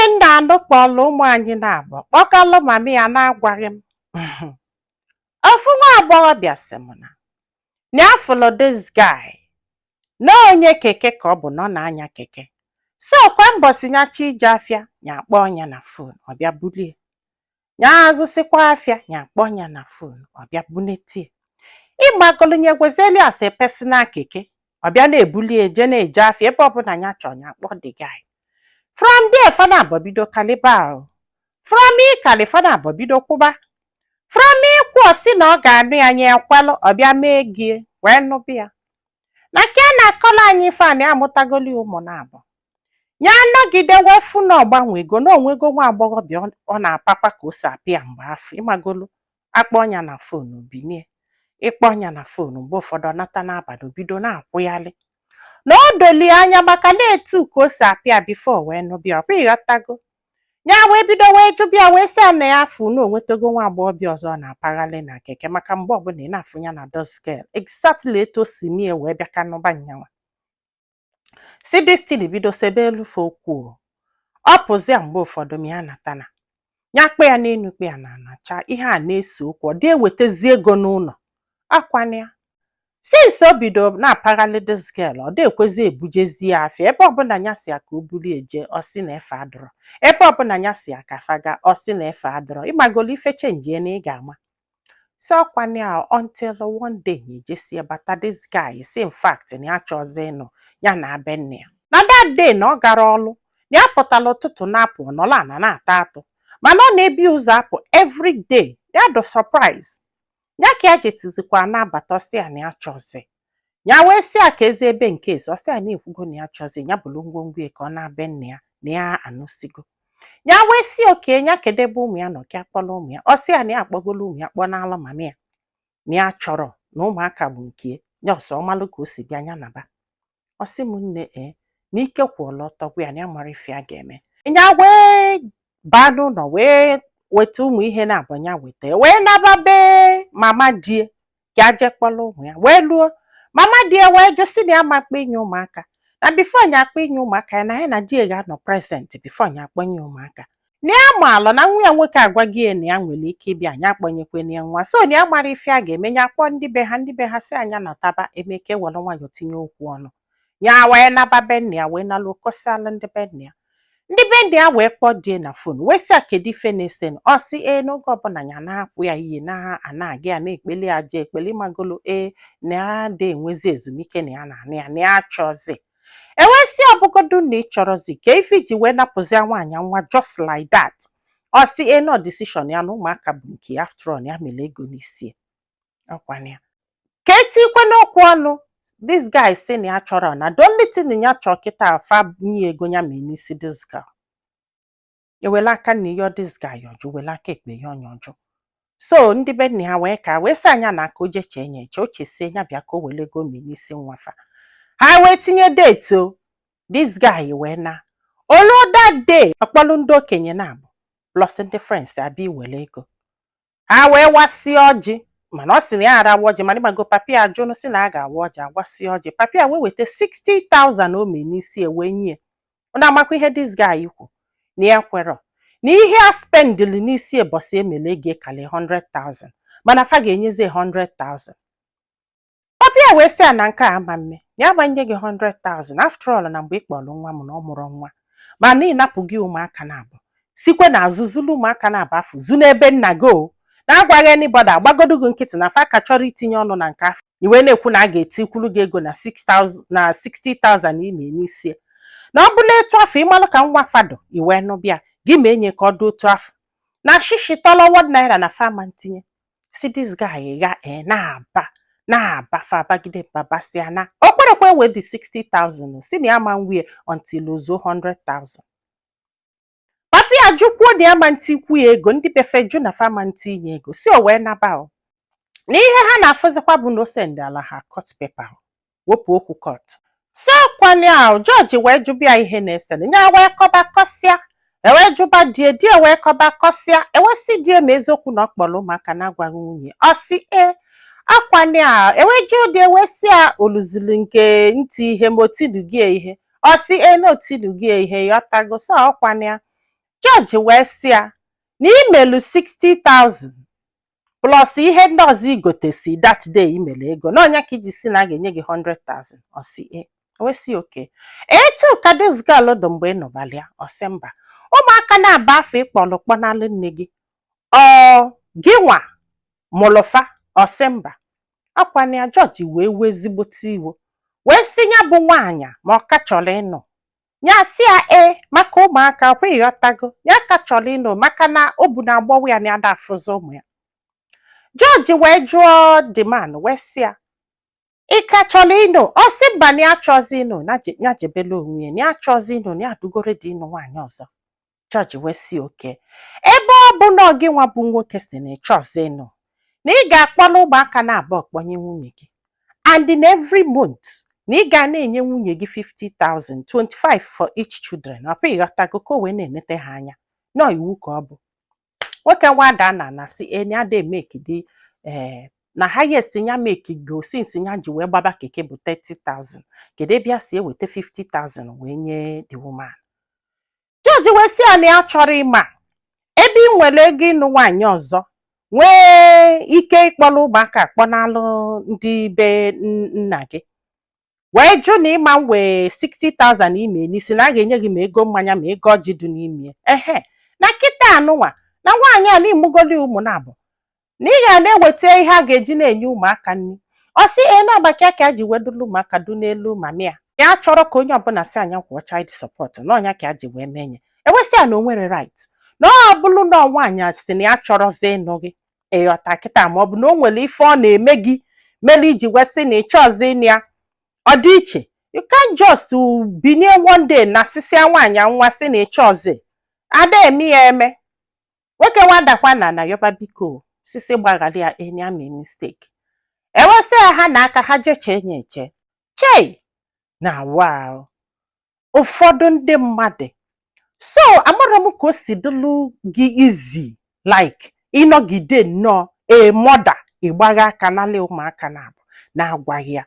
Nwoke nna anụ kpọrọ ụmụ anyị na-abụ kpọkalụ mami ya na-agwaghị m. Ofu nwa agbọghọbịa sị m na ya fụlụ this guy na onye keke, ka ọ bụ na ọ na-anya keke. So kwa mbọsị ya chọ ije afịa, ya akpọọ ya na phone, ọ bịa bulie ya. Azụsịkwa afịa, ya akpọọ ya na phone, ọ bịa bunetie. Ịgbagolu nye gwezeli as a personal keke, ọ bịa na-ebuli eje na-eje afịa ebe ọbụla ya chọrọ, ya akpọ the guy. From there, fana abụọ bido kaliba o. From ịkali, fana abụọ bido kwụba. From ịkwụ, ọsị na ọ ga-anụ ya, nye ekwelụ, ọ bịa mee gie wee nụbụ ya. Na nke a na-akọrọ anyị ife a na ya amụtagoli ụmụ na abụọ. Ya anọgide wee fụ na ọgbanwego, na onwego nwa agbọghọbịa ọ na-apakwa ka o si apị ya mgbe afọ. Ịmagolu, akpọ ya na phone, binie. Ịkpọ ya na phone, mgbe ụfọdụ ọ nata n'abalị, obido na-akwụghalị na o dolie anya maka na-etu ka o si apị ya before wee nụbịa. Ọkwa ịghọtago? Ya wee bido wee jụbịa, wee sị ya na ya afụ na onwetago nwa agbọghọbịa ọzọ ọ na-apaghalị na keke, maka mgbe ọbụla ị na-afụ ya na this girl, exactly etu o si mie wee bịa ka nụba nyanwa. Si this thing bido sebe elufe okwu o. Ọ pụzia, mgbe ụfọdụ ma ya natana, ya kpe ya n'elu, kpe ya na anacha. Ihe a na-ese okwu, ọ dị ewetezi ego n'ụlọ akwana ya. Since o bido na-apaghalị this girl, ọ dị ekwezi ebujezi ya afịa. Ebe ọbụla ya si ya ka o buli eje, ọ sị na efe adọrọ. Ebe ọbụla ya si ya ka faga, ọ sị na efe adọrọ. Ịmagolo ife chenjie na ị ga-ama si ọkwana ya, until one day ya ejesie bata, this guy si in fact na ya chọzi ịnụ ya na be nne ya. Na that day na ọ gara ọlụ, na ya pụtara ụtụtụ na-apụ nọrọ ana na-ata atụ, mana ọ na-ebi ụzọ apụ every day. Ya do surprise ya ka ya jetizikwa na-abata, ọsị ya na ya chọzi ya. Wee sị ya ka ezi ebe nke esi. Ọsị ya na-ekwugo na ya chọzi ya bụrụ ngwongwo ya ka ọ na-abịa nne ya, na ya anụsigo ya. Wee sị oke ya kedebe ụmụ ya nọ ka akpọrọ ụmụ ya. Ọ sị ya na ya akpọgolo ụmụ ya, kpọnalụ mama ya, na ya chọrọ na ụmụaka bụ nke ya. Ọsọ ọmalụ ka o si bịa ya naba. Ọ sị m, nne, ee, na ike kwụọla ọtọ gwa ya na ya mara ife ya ga-eme. Ya wee baa n'ụlọ, wee weta ụmụ ihe na-abụ ya weta, wee naba be mama die ka jee kpọrọ ụmụ ya. Wee luo, mama die wee jụ, sị na ya ma akpọ inye ụmụaka, na before ya akpọ inye ụmụaka ya, na ya na di ya ga-anọ present before ya akpọnye ụmụaka. Na ya maalụ na nwa ya nwoke agwaghị ya na ya nwere ike ịbịa anya akpọnyekwana ya nwa. So na ya mara ife a ga-eme. Ya kpọọ ndị be ha, ndị be ha sị anya nataba, emeke were nwayọọ tinye okwu ọnụ. Ya wee naba be nna ya, wee nalụ kọsịalụ ndị be nna ya. Ndị be nna ya wee kpọọ die na phone, wee sị ya kedu ife na-esenụ. Ọ sị ee, n'oge ọbụla ya na-akwụ ya iyi na ana-aga ya na-ekpeli ya aja ekpeli magolo, ee, na ya dị enwezi ezumike, na ya na-anụ ya, na ya achọzi. Ewesị ọbụgodu na ị chọrọzi ka ife iji wee napụzia nwaanyị nwa just like that. Ọ sị ee, no decision ya, na ụmụaka bụ nke ya, after all na ya mere ego n'isi ọkwana ya. Ka etikwe n'okwu ọnụ, this guy sị na ya chọrọ, na the only thing ya chọrọ kịta, afa nye ego ya mee n'isi this girl. Ewele aka na ịyọ this guy ọjụ, wele aka ekpe ya ọnya ọjụ. So ndị be nna ya wee ka wee sị anya na aka o jechee ya eche, o chesie ya bịa ka o wele ego mee n'isi nwa fa. Ha wee tinye date o. This guy wee na olu that day, ọkpọlụ ndị okenye na-abụ plus ndị friends abịa iwere ego. Ha wee wasie ọjị, mana ọ sị na ya arawa ọjị, mana ịgbago papi ya ajụnụ, sị na a ga-awa ọjị, agwasie ọjị. Papi ya wee weta 60,000 o mee n'isi e wee nye. Ọ na-amakwa ihe this guy kwu, na ya kwerọ na ihe a spendili n'isi ụbọchị emele ego ekali 100,000, mana fa ga-enyezi 100,000. Papi ya wee sị ya na nke a ama mme, na ya gbanye gị 100,000, after all na mgbe ị kpọrọ nwa m na ọ mụrụ nwa, mana ị napụ gị ụmụaka na-abụ, sikwe na azụ zulu ụmụaka na-abụ afụ zu n'ebe nna gị o, na-agwaghị anybody, agbagodo gị nkịtị na fa ka chọrọ itinye ọnụ na nke afọ, iwe na-ekwu na a ga-etikwulu gị ego na 6000 na 60,000 ime n'isi. Na ọ bụla etu afọ ịmalụ ka nwa fado iwee nụbịa gị, ma enye ka ọ dị otu afọ na shishi tọlọ 1 naira na fama ntinye. Si this guy gha e na-aba na-aba, fa abagide babasịa na o kwerekwe wee dị 60,000, si na ya ma nwie until ozuo 100,000. Papi ya jụkwuo na ya ma ntikwu ya ego, ndị befe jụ na fama ntinye ego. Si o wee naba o, na ihe ha na-afụzikwa bụ na o sendala ha court paper, wepụ okwu court. Si ọkwanye ahụ jọji wee jụbịa ihe na-ese, ya wee kọba kọsịa. Ewee jụba die, die wee kọba kọsịa. Ewesị die ma eziokwu na ọ kpọrọ ụmụaka na-agwaghị nwunye. Ọ sị e akwanye a. Ewee jụọ die, wee sị ya oluzili nke ntị ihe ma otinugie ihe. Ọ sị e na otinugie ihe, yọtago. So ọkwana ya. Judge wee sị ya na imelu 60,000 plus ihe ndị ọzọ igotesi that day, imelu ego na ọnya ka iji si na a ga-enye gị 100,000. Ọ sị e wee sị okay, etu ka this girl dị mgbe ị nụbalị ya? Ọ sị mba. Ụmụaka na-aba afọ ịkpọlụ kpọnalụ nne gị, ọ gị nwa mụlụfa? Ọ sị mba. Ọkwana ya, judge wee wee ezigbote iwe, wee sị ya bụ nwaanyị ma ọ ka chọrọ ịnụ ya. Sị ya ee, maka ụmụaka kwa, ịghọtago, ya ka chọrọ ịnụ, maka na o bu na agbọwụ ya na ya da afụzi ụmụ ya. Judge wee jụọ the man, wee sị ya, ị ka chọrọ ịnụ? Ọ sị mba, na ya chọzi ịnụ, na ya jebela onwe ya, na ya chọzi ịnụ, na ya adụgoro dị ịnụ nwaanyị ọzọ. Judge wee sị okay, ebe ọ bụ na ọ gị nwa bụ nwoke si na ị chọzi ịnụ, na ị ga-akpọrọ ụmụaka na abụọ kpọnye nwunye gị, and in every month na ị ga na-enye nwunye gị 50,000, 25 for each children, ọkwa ịghọtago, ka o wee na-enete ha anya. Nọ iwu ka ọ bụ. Nwoke nwada na si eni ada emekidi ee na highest ya make go since ya ji wee gbaba keke bụ 30,000. Kedu ebe ya si eweta 50,000 wee nye the woman? Judge wee sị ya na ya chọrọ ịma ebe ị nwere ego ịnụ nwaanyị ọzọ, nwee ike ịkpọrọ ụmụaka akpọnalụ ndị be nna gị, wee jụ na ịma wee 60,000 ime n'isi na a ga-enye gị ma ego mmanya ma ego ọjị dị n'ime ehe. Na kịta anụnwa na nwaanyị a na ịmụgoli ụmụ na abụ na ị ga na-eweta ihe a ga-eji na-enye ụmụaka nri. Ọ sị ee, na ọgbaka ka a ji wee dulu ụmụaka du n'elu mami ya. Ya chọrọ ka onye ọbụla si anya kwụọ child support na ọnya ka a ji wee menye. Ewesị ya na o nwere right, na ọ bụrụ na nwaanyị a sị na ya chọrọzi ịnụ gị, ịghọta kịta, ma ọ bụ na o nwere ife ọ na-eme gị mere iji wee sị na ị chọọzi ịnụ ya, ọ dị iche. You can't just binye one day na sịsịa nwaanyị nwa sị na ị chọọzi. Ada eme ya eme. Nwoke nwadakwa na yoba, biko, sisi gbaghara ya, enyi ya mee mistake. Ewesị ya ha na aka ha jechee ya eche chei na wow. Ụfọdụ ndị mmadụ so amara m ka o si dịlụ gị izi like ịnọgide nnọọ a mother ịgbagha aka n'ala ụmụaka na abụ na-agwaghị ya.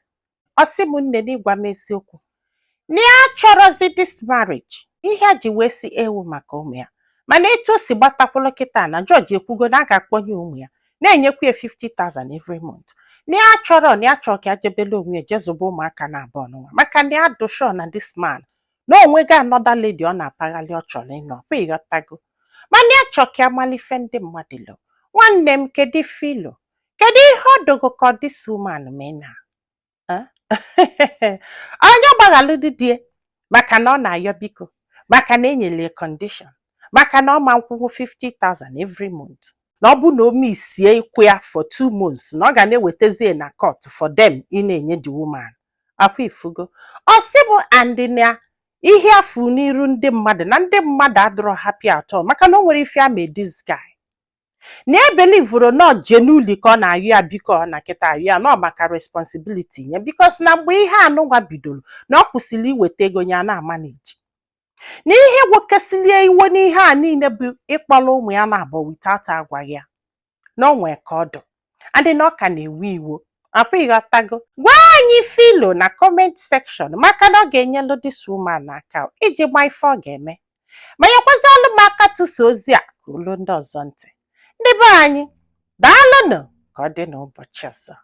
Ọ sị m nne, n'ịgwa m eziokwu, na ya chọrọzi this marriage. Ihe a ji wee si ewu maka ụmụ ya, mana etu o si gbatakwụlụ kịta na judge ekwugo na a ga-akpọnye ụmụ ya, na-enyekwa ya 50,000 every month, na ya chọrọ, na ya chọrọ ka ya jebele onwe ya jee zụba ụmụaka na abụọ n'ụwa, maka na ya dụ sure na this man na onwego another lady ọ na-apaghalị, ọ chọrọ ịnọ kwa, ịghọtago. Mana ya chọrọ ka ya malife ndị mmadụ lụ. Nwanne m, kedu filo, kedu ihe ọ dogo ka ọ this woman mee na onye gbaghalụ di ya, maka na ọ na-ayọ biko, maka na enyere ya condition, maka na ọ ma nkwụnwụ 50,000 every month, na ọ bụ na o misie ịkwụ ya for 2 months, na ọ ga na-ewetazie na court for them ị na-enye the woman akwa. Ifugo, ọ sị bụ and na ihe afụ n'iru ndị mmadụ na ndị mmadụ adịrọ happy atọ, maka na o nwere ife ama this guy na ebelivuru na genuinely ka ọ na-ayọ ya biko, ọ na kịta ayọ ya nọ maka responsibility ya, because na mgbe ihe anụnwa bidoro na ọ kwụsịrị iweta ego ya na-amaneji na ihe wokesilie iwe n'ihe a niile bụ ịkpọrọ ụmụ ya na-abụ without agwaghị ya, na o nwee ka ọ dụ adị na ọ ka na-ewe iwo afọ. Ịghọtago? Gwa anyị filo na comment section, maka na ọ ga-enyelu this woman aka iji gba ife ọ ga-eme, ma nyekwazịalụ m aka tụsa ozi a ka olu ndị ọzọ ntị. Ndị be anyị, daalụnụ. Ka ọ dị n'ụbọchị ọzọ.